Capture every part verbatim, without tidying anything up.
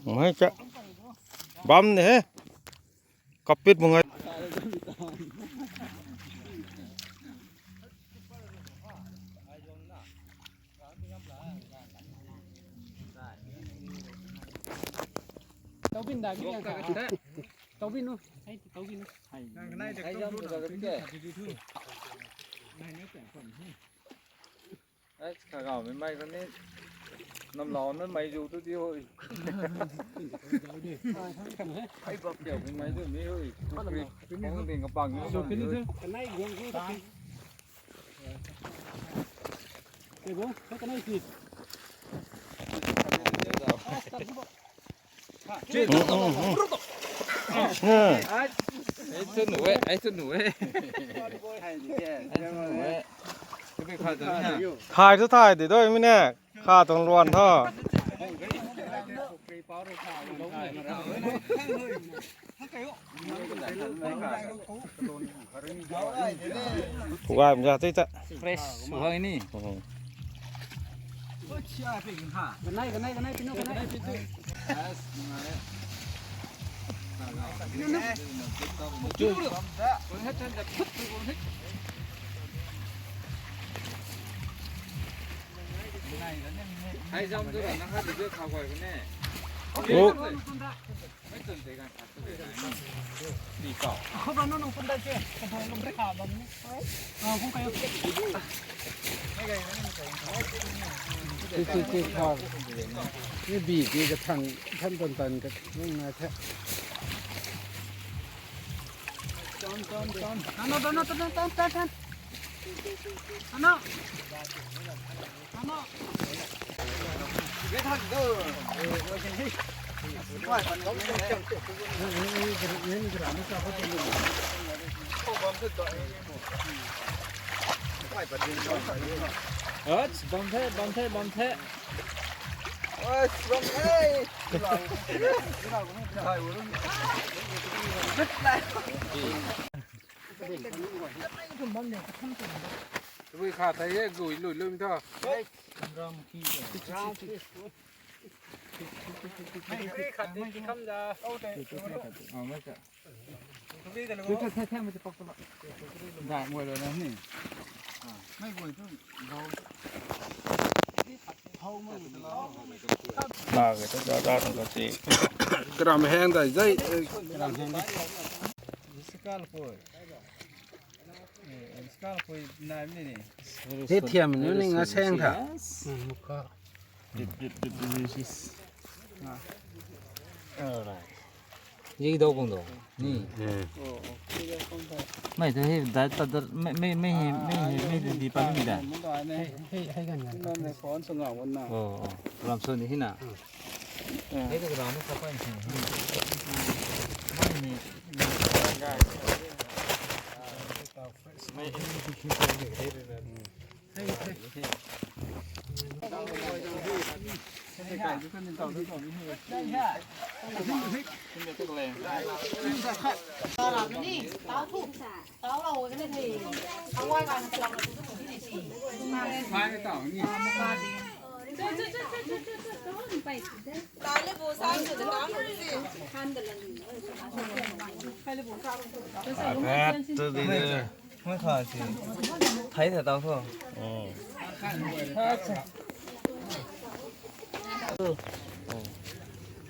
Mei cha. Bam ne he. Kapit mungai. Taubin da ki ta. Taubin nu. Ai taubin nu. Ai, kha gau mei mei kani. Nam lau na mei zu tu di hoi. Ai bap kiu mei mei tu mi hoi. Kong ding kapang ni. Kanai guang guang ta. Ei bo, kanai si. Ai tu nu e, ai tu nu e. Thay tu thay di doi mi ne. Kha tuang luan tho. Thu gay mja tei ta. Fresh hoi ni. Ganai, ganai, ganai, pinu, ganai. Ai zam tu na ha di kha goi ne. Oh. Khou ba nu nung pun da se, ka thai lum re kha bam ni. Ah, hung kayo. Che, che, che, kha. Ni bi ki ka thang, thang tan tan ka nung na the. Tan, tan, tan. Tan, tan, tan, tan, tan, tan. Ano. Ano. Ach, bam the, bam the, bam the. Ach, bam the. Tui kha thei e, gui lui lui tho. Karam heng dai zai. Karam heng dai. Skal pui. Eh, skal pui nai mi ni. Hei thiam nu ni nga seng tha. Yes. Hmm, mukha. Dip, dip, dip, dip, dip, dip. Alright. Ye do kung do. Ni. Eh. Mei tu hei da, da, da, mei, mei, mei, hei, mei, hei, mei di, di pa ni da. Hei, hei, hei, gan, gan. Phone sung a wan na. Oh, oh. Ram sung ni hei na. Hmm. Hei tu ram ni sa pa ni. Mei ni. Thai tha tau tho.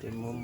Timum.